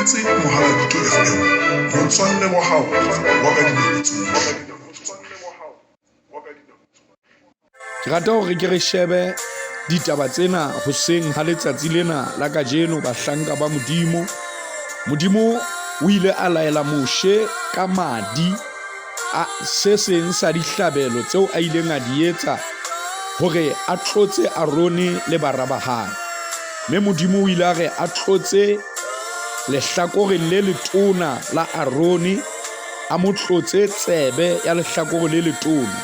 mametse Mohaladitwe FM, motswalle wa hao wa ka dinako tsohle. Ke rata hore ke re shebe ditaba tsena hoseng ha letsatsi lena la kajeno, bahlanka ba Modimo. Modimo o ile a laela Moshe ka madi a se seng sa dihlabelo tseo a ileng a di etsa hore a tlotse Arone le bara ba hae. Mme Modimo o ile a re a tlotse lehlakoreng le letona la Arone, a mo tlotse tsebe ya lehlakore le letona.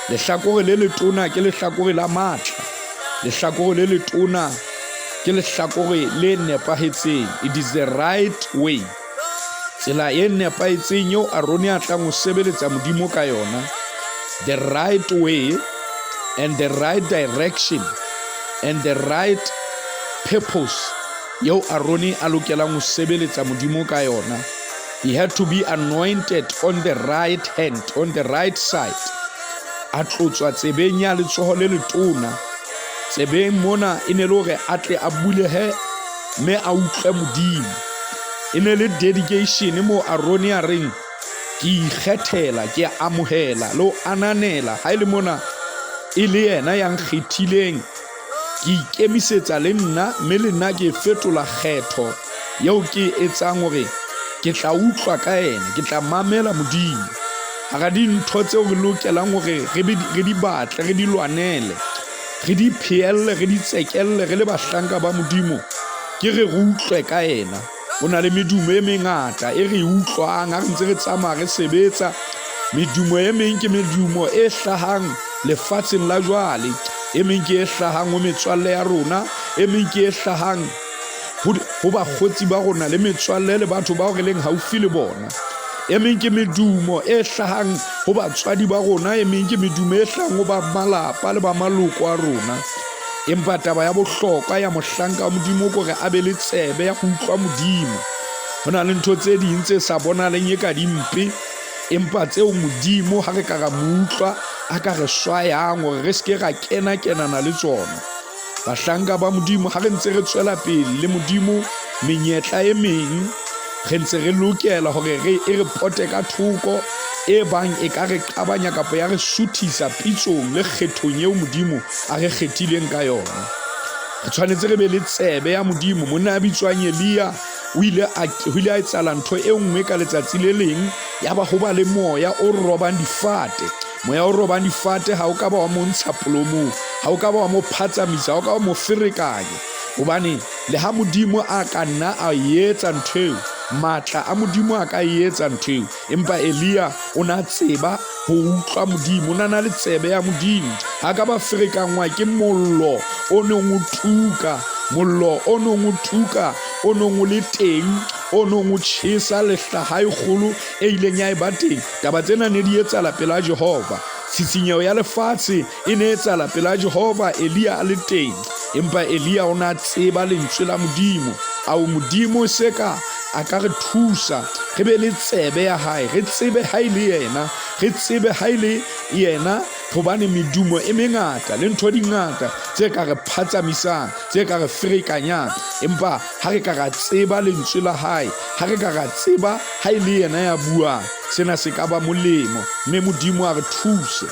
Lehlakore le letona ke lehlakore la matla. Lehlakore le letona ke lehlakore le nepahetseng. It is the right way. Tsela e nepahetseng eo Arone a tlang ho sebeletsa Modimo ka yona. The right way and the right direction and the right purpose eo Arone a lokelang ho sebeletsa Modimo ka yona. He had to be anointed on the right hand, on the right side. A tlotswa tsebeng ya letsoho le letona. Tsebeng mona e ne le hore a tle a bulehe mme a utlwe Modimo. E ne le dedication mo Arone a reng ke ikgethela, ke amohela le ho ananela ha e le mona e le yena ya nkgethileng. Ke ikemisetsa le nna mme le nna ke fetola kgetho eo ke e etsang hore ke tla utlwa ka yena, ke tla mamela Modimo. Hara dintho tseo re lokelang hore re di batle, re di lwanele, re di pheelle, re di tsekelle re le bahlanka ba Modimo, ke re re utlwe ka yena. Ho na le medumo e mengata e re e utlwang ha re ntse re tsamaya re sebetsa. Medumo e meng ke medumo e hlahang lefatsheng la jwale, e meng ke e hlahang ho metswalle ya rona, e meng ke e hlahang ho bakgotsi ba rona le metswalle le batho bao re leng haufi le bona. E meng ke medumo e hlahang ho batswadi ba rona, e meng ke medumo e hlahang ho ba malapa le ba maloko a rona. Empa taba ya bohlokwa ya mohlanka wa Modimo ke hore a be le tsebe ya ho utlwa Modimo. Ho na le ntho tse ding tse sa bonaleng e ka dimpe, empa tseo Modimo ha re ka ra mo utlwa a ka re swayang hore re se ke ra kena-kenana le tsona. Bahlanka ba Modimo, ha re ntse re tswela pele le Modimo menyetla e meng, re ntse re lokela hore re e re pote ka thoko e bang e ka re qabanya kapa ya re suthisa pitsong le kgethong eo Modimo a re kgethileng ka yona. Re tshwanetse re be le tsebe ya Modimo. Monna ya bitswang Elia o ile a ho ile a etsahala ntho e nngwe ka letsatsi le leng, ya ba ho ba le moya o robang difate. Moya o robang difate ha o ka ba wa mo ntsha polomong, ha o ka ba wa mo phatsamisa, ha o ka wa mo ferekanya. Hobane le ha Modimo a ka nna a etsa ntho eo, matla a Modimo a ka etsa ntho eo, empa Elia o ne a tseba ho utlwa Modimo, o ne a na le tsebe ya Modimo. Ha ka ba ferekanngwa ke mollo o neng o tuka, mollo o neng o tuka, o neng o le teng, o neng o tjhesa lehlaha e kgolo e ileng ya eba teng. Taba tsena ne di etsahala pela Jehova. Tshisinyeho ya lefatshe e ne etsahala pela Jehova, Elia a le teng. Empa Elia o ne a tseba lentswe la Modimo. Ao Modimo se ka a ka re thusa re be le tsebe ya hae, re tsebe ha e le yena, re tsebe ha e le yena, hobane medumo e mengata le ntho di ngata tse ka re phatsamisang, tse ka re ferekanyang. Empa ha re ka ra tseba lentswe la hae, ha re ka ra tseba ha e le yena ya buang, sena se ka ba molemo, mme Modimo a re thuse.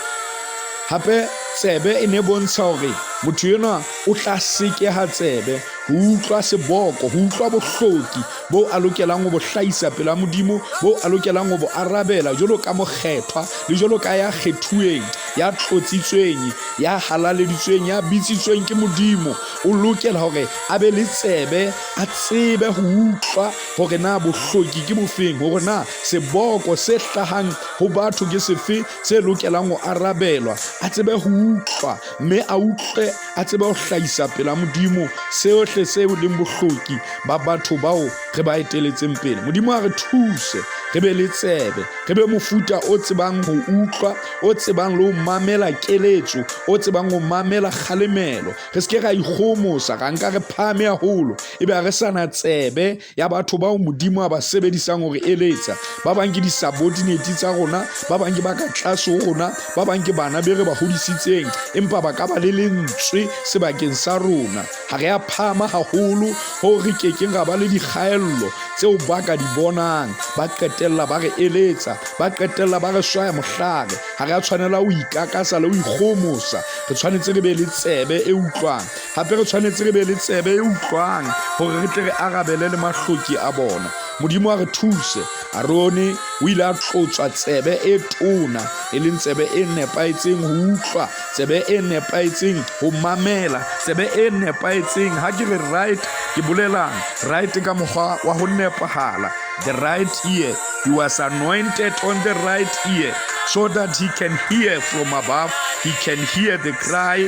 Hape tsebe e ne bontsha hore motho enwa o tla sekeha tsebe ho utlwa seboko, ho utlwa bohloki boo a lokelang ho bo hlahisa pela Modimo, boo a lokelang ho bo arabela jwalo ka mokgethwa le jwalo ka ya kgethuweng, ya tlotsitsweng, ya halaleditsweng, ya bitsitsweng ke Modimo. O lokela hore a be le tsebe, a tsebe ho utlwa hore na bohloki ke bofeng, hore na seboko se hlahang ho batho ke sefe se lokelang ho arabelwa, a tsebe ho utlwa mme a utlwe, a tsebe ho hlahisa pela Modimo seohle seo leng bohloki ba batho bao re ba eteletseng pele. Modimo a re thuse. Re be le tsebe, re be mofuta o tsebang ho utlwa, o tsebang le ho mamela keletso, o tsebang ho mamela kgalemelo. Re se ke ra ikgohomosa, ra nka re phahame haholo, ebe ha re sa na tsebe ya batho bao Modimo a ba sebedisang ho re eletsa. Ba bang ke di-subordinate tsa rona, ba bang ke ba ka tlase ho rona, ba bang ke bana be re ba hodisitseng, empa ba ka ba le lentswe sebakeng sa rona. Ha re a phahama haholo hoo re ke keng ra ba le dikgaello tseo ba ka di bonang, ba qetella ba re eletsa, ba qetella ba re swaya mohlare. Ha re a tshwanela ho ikakasa le ho ikgohomosa. Re tshwanetse re be le tsebe e utlwang. Hape re tshwanetse re be le tsebe e utlwang hore re tle re arabele le mahloki a bona. Modimo a re thuse. Arone o ile a tlotswa tsebe e tona, e leng tsebe e nepahetseng ho utlwa, tsebe e nepahetseng ho mamela, tsebe e nepahetseng. Ha ke re right, ke bolelang right ka mokgwa wa ho nepahala. The right ear. He was anointed on the right ear so that he can hear from above. He can hear the cry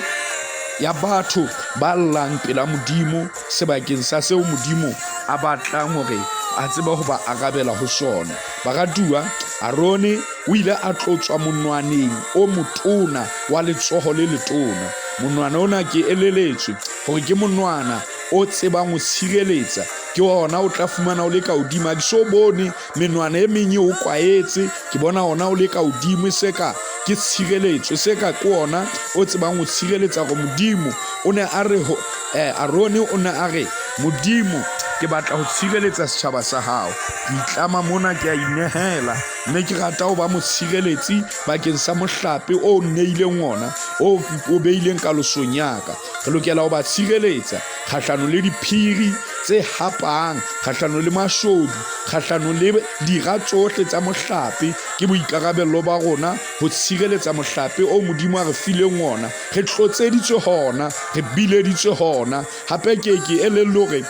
ya batho ba llang pela Modimo sebakeng sa seo Modimo a batlang hore a tsebe ho ba arabela ho sona. Baratuwa, Arone o ile a tlotswa monwaneng o motona wa letsoho le letona. Monwana ona ke eleletswe hore ke monwana o tsebang ho tshireletsa, ke ona o tla fumana o le ka hodimo. Ha ke so bone menwana e meng e o kwaetse, ke bona ona o le ka hodimo, e se ka ke tshireletso, e se ka ke ona o tsebang ho tshireletsa hore Modimo o ne a re ho Arone o ne a re, Modimo, ke batla ho tshireletsa setjhaba sa hao. Ke itlama mona, ke a inehela, mme ke rata ho ba motshireletsi bakeng sa mohlape o nneileng ona, o o beileng kalosong ya ka. Re lokela ho ba tshireletsa kgahlano le diphiri tse hapang, kgahlano le mashodu, kgahlano le dira tsohle tsa mohlape. Ke boikarabello ba rona ho tshireletsa mohlape o Modimo a re fileng ona. Re tlotseditswe hona, re bileditswe hona. Hape ke ke elellwe hore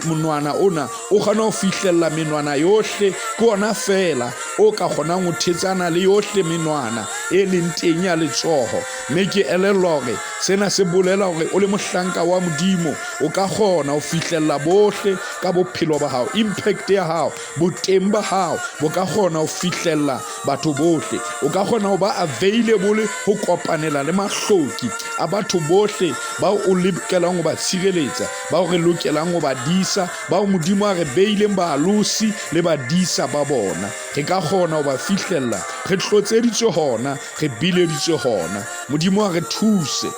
monwana ona o kgona ho fihlella menwana yohle, ke ona feela o ka kgonang ho thetsana le yohle menwana e leng teng ya letsoho. Mme ke elellwa hore sena se bolela hore o le mohlanka wa Modimo o ka kgona ho fihlella bohle ka bophelo ba hao. Impact ya hao, boteng ba hao bo ka kgona ho fihlella batho bohle. O ka kgona ho ba available ho kopanela le mahloki a batho bohle bao o lokelang ho ba tshireletsa, bao re lokelang ho ba disa, bao Modimo a re beileng baalosi le badisa ba bona. Re ka kgona ho ba fihlella. Re tlotseditswe hona, re bileditswe hona. Modimo a re thuse.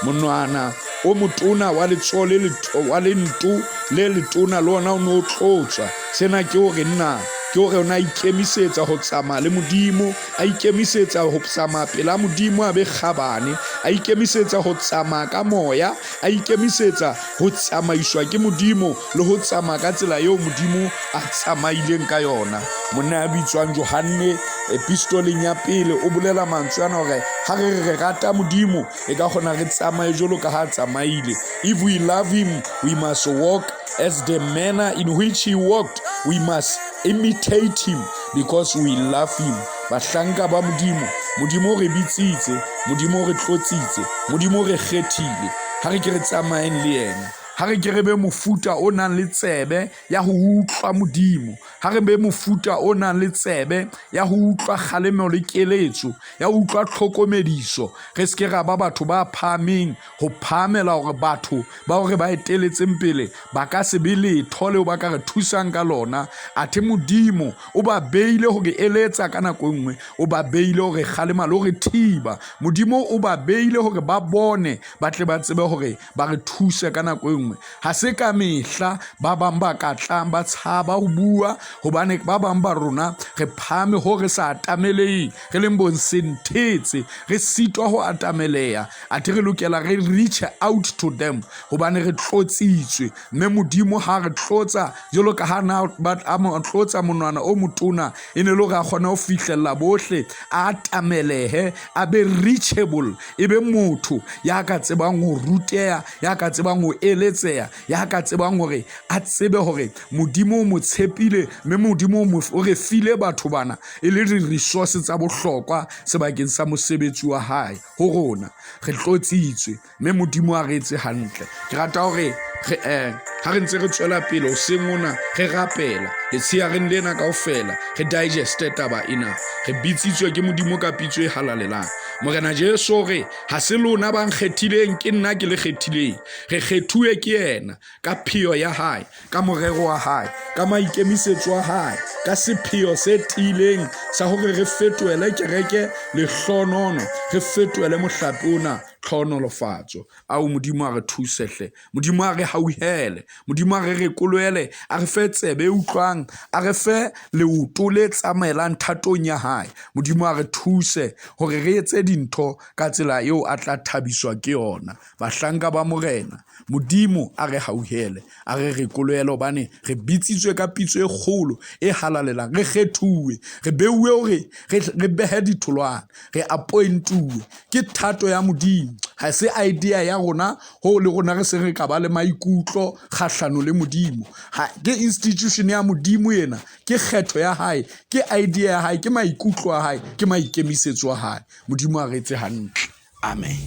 Monwana o motona wa letsoho le wa lento le letona le ona o ne o tlotswa. Sena ke hore nna ke hore o ne a ikemisetsa ho tsamaya le Modimo, a ikemisetsa ho tsamaya pela Modimo a be kgabane, a ikemisetsa ho tsamaya ka moya, a ikemisetsa ho tsamaiswa ke Modimo le ho tsamaya ka tsela eo Modimo a tsamaileng ka yona. Monna ya bitswang Johanne epistoleng ya pele o bolela mantswe ana hore ha re re re rata Modimo, e ka kgona re tsamaye jwalo ka ha a tsamaile. If we love him, we must walk as the manner in which he walked. We must imitate him because we love him. Bahlanka ba Modimo, Modimo o re bitsitse, Modimo o re tlotsitse, Modimo o re kgethile. Ha re ke re tsamayeng le yena. Ha re ke re be mofuta o nang le tsebe ya ho utlwa Modimo. Ha re be mofuta o nang le tsebe ya ho utlwa kgalemelo le keletso, ya ho utlwa tlhokomediso. Re se ke ra ba batho ba phahameng ho phahamela hore batho bao re ba eteletseng pele ba ka se be letho leo ba ka re thusang ka lona. Athe Modimo o ba beile ho re eletsa ka nako e nngwe, o ba beile ho re kgalema le ho re thiba. Modimo o ba beile hore ba bone, ba tle ba tsebe hore ba re thuse ka nako e nngwe. Ha se ka mehla ba bang ba ka tlang ba tshaba ho bua, hobane ba bang ba rona re phahame ho re sa atameleng, re leng bonsenthetse, re sitwa ho atameleha. Athe re lokela re reach out to them hobane re tlotsitswe, mme Modimo ha re tlotsa jwalo ka ha na a mo tlotsa monwana o motona, e ne le hore a kgone ho fihlella bohle, a atamelehe, a be reachable, e be motho ya ka tsebang ho ruteha, ya ka tsebang ho eletseha, ya ka tsebang hore a tsebe hore Modimo o mo tshepile, mme Modimo o re file batho bana e le di-resource tsa bohlokwa sebakeng sa mosebetsi wa hae ho rona. Re tlotsitswe, mme Modimo a re etse hantle. Ke rata hore re Ha re ntse re tswela pele hoseng ona re rapela letsheareng lena kaofela, re digeste taba ena. Re bitsitswe ke Modimo ka pitso e halalelang. Morena Jesu o re, ha se lona ba nkgethileng, ke nna ke le kgethileng. Re kgethuwe ke yena ka pheo ya hae, ka morero wa hae, ka maikemisetso a hae, ka sepheo se tiileng sa hore re fetohele kereke lehlonono, re fetohele mohlape ona tlhohonolofatso. Ao Modimo a re thuse hle. Modimo a re hauhele. Modimo a re rekolohele, a re fe tsebe e utlwang, a re fe leoto le tsamaelang thatong ya hae. Modimo a re thuse hore re etse dintho ka tsela eo a tla thabiswa ke yona. Bahlanka ba Morena, Modimo a re hauhele, a re rekolohele hobane re bitsitswe ka pitso e kgolo e halalelang, re kgethuwe, re beuwe hore re behe ditholwana, re appointuwe. Ke thato ya Modimo, ha se idea ya rona hoo le rona re se re ka ba le maikutlo kgahlano le Modimo. Ha ke institution ya Modimo ena, ke kgetho ya hae, ke idea ya hae, ke maikutlo a hae, ke maikemisetso a hae. Modimo a re etse hantle. Amen.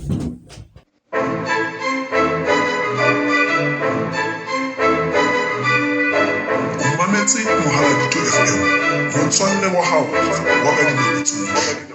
O mametse Mohaladitwe FM, motswalle wa hao wa ka dinako tsohle.